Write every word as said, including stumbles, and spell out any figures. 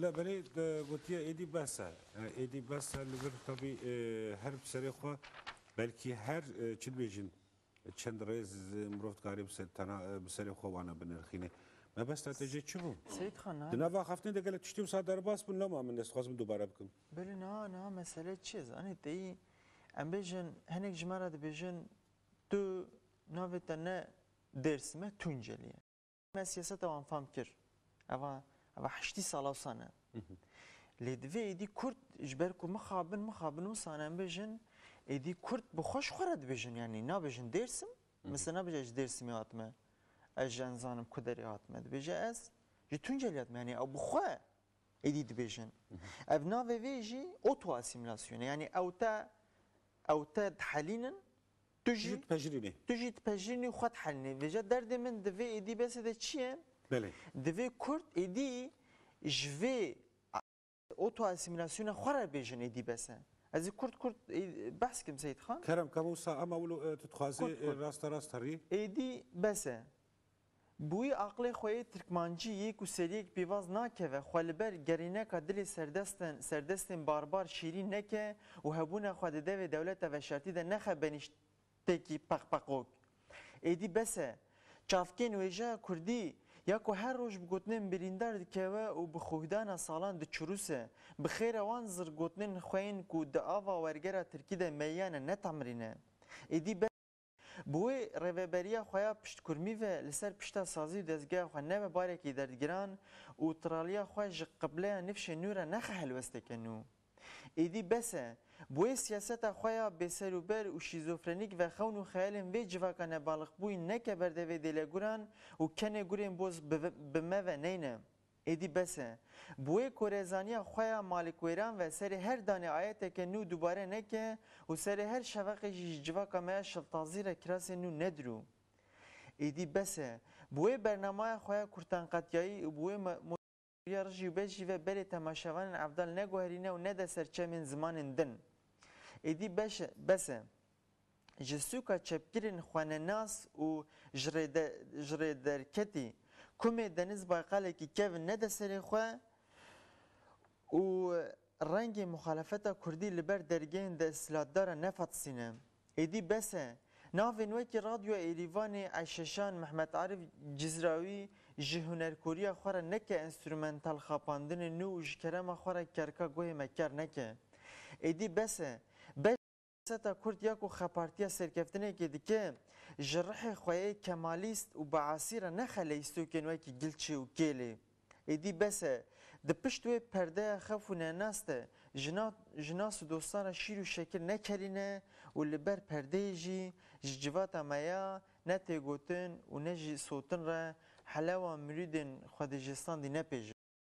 Lê belê de gotiye êdî bes e. E, êdî bes e, li vir tabî, e, her bi serê xwe, belkî her, e, çi dibêjin, çend rêz mirov dikarî bi ser-, tena, e, bi serê xwe wane binirxîne. Mebesta te jê çi bû? Seyîd Xan, niha Di nava xeftê de gelek tiştî wisa derbas bûn, lema min ez dixwazim dubare bikim. Belê, niha, niha mesele çi ye? Zanî te yî, em bêjin, hinek ji me re dibêjin, tu navê te ne Dêrsim e, Tuncelî ye. Me siyaseta wan fam kir. Eva, eva heştî sala wisa ne. Lê divê êdî Kurd ji ber ku mixabin, mixabin wisa ne em bêjin, êdî Kurd bi xwe ji xwe re dibêjin, yanî nabêjin Dêrsim, mesela nabêje ji Dêrsimê hatime, ez ji enzanim ku derê hatime, dibêje ez ji Tuncelî hatime, yanî ew bi xwe êdî dibêjin. Ev navê vê jî oto-asîmîlasyon e, yanî ew te, ew te dihelînin, tu Tu jî jî dipejirînî. Tu jî dipejirînî û xwe dihelînî. Vêca derdê min di vê êdî besê de çi ye? Belê. Divê Kurd êdî ji vê oto-asîmîlasyona xwe re bêjin êdî bes e. Ez ê kurt kurt, e, behs kim Seyîd Xan. Kerem, kabo wisa ema wilo, e, tu dixwazî, Kurt, e, kurt. rasta rast herî. Êdî bes e. Bi wî aqilê xwe yê tirkmancî yê ku seriyek pîvaz nakeve, xwe li ber gerîneka dilê serdestên, serdestên barbar şîrîn neke û hebûna xwe di devê dewleta veşartî de nexe benîşt-, têkî peqpeqok. Êdî bes e. Çavkên wêjeya kurdî ya ku her roj bi gotinên birîndar dikeve û bi xuhdana salan diçirûse, bi xêra wan zir gotinên xwe yên ku di ava wergera tirkî de meyane netemrîne. Êdî bes e. Bi wê rêveberiya xwe ya piştkurmî ve li ser pişta sazî û dezgeha xwe nebe barekî derdgiran û tiraliya xwe ji qibleya nifşê nû re nexe helwesteke nû. Êdî bes e. Bi wê siyaseta xwe ya bêserûber û şîzofrenîk ve xewn û xeyalên vê civaka nebalixbûyî neke berdevê dêleguran û kenê gurên boz bi, bi me ve neyne. Êdî bes e. Bi wê korezaniya xwe ya malikwêran ve serê her danê ayeteke nû dubare neke û serê her şeveqê jî ji civaka me ya şiltazî re kirasê nû nedirû. Êdî bes e. Bi wê bernamaya xwe ya kurtanqetyayî û bi wê me-, Riya Rijî û Bejî ve berê temaşevanên evdal neguherîne û nede ser çemên zimanên din. Êdî beş, bes e. Ji sûka çepgirên xwenenas û ji rêde-, ji rêderketî kumê Deniz Baykalekî kevin nede serê xwe û rengê muxalefeta kurdî li ber dergehên desthilatdara nefatisîne. Êdî bes e. Navên wekî Radyoya Êrîvanê, Eyşeşan, Mehmet Arif Cizrawî ji hunerkoriya xwe re neke enstrumental xapandinê nû û ji kerema xwe re kerka guhê me kar neke. Êdî bes e. Beş seta Kurd ya ku xepartiya serkeftinekê dike, ji rihê xwe yê kemalîst û baasî re nexe leyîstokên wekî Gilçê û Kêlê. Êdî bes e. Di pişt wê perdeya xef û nenas de ji na-, ji nas û dostan re şîr û şekir nekerîne û li ber perdeyê jî ji civata me ya ne têgotin û ne jî sotin re helewa mirûdên xwedijêstandî nepêjin.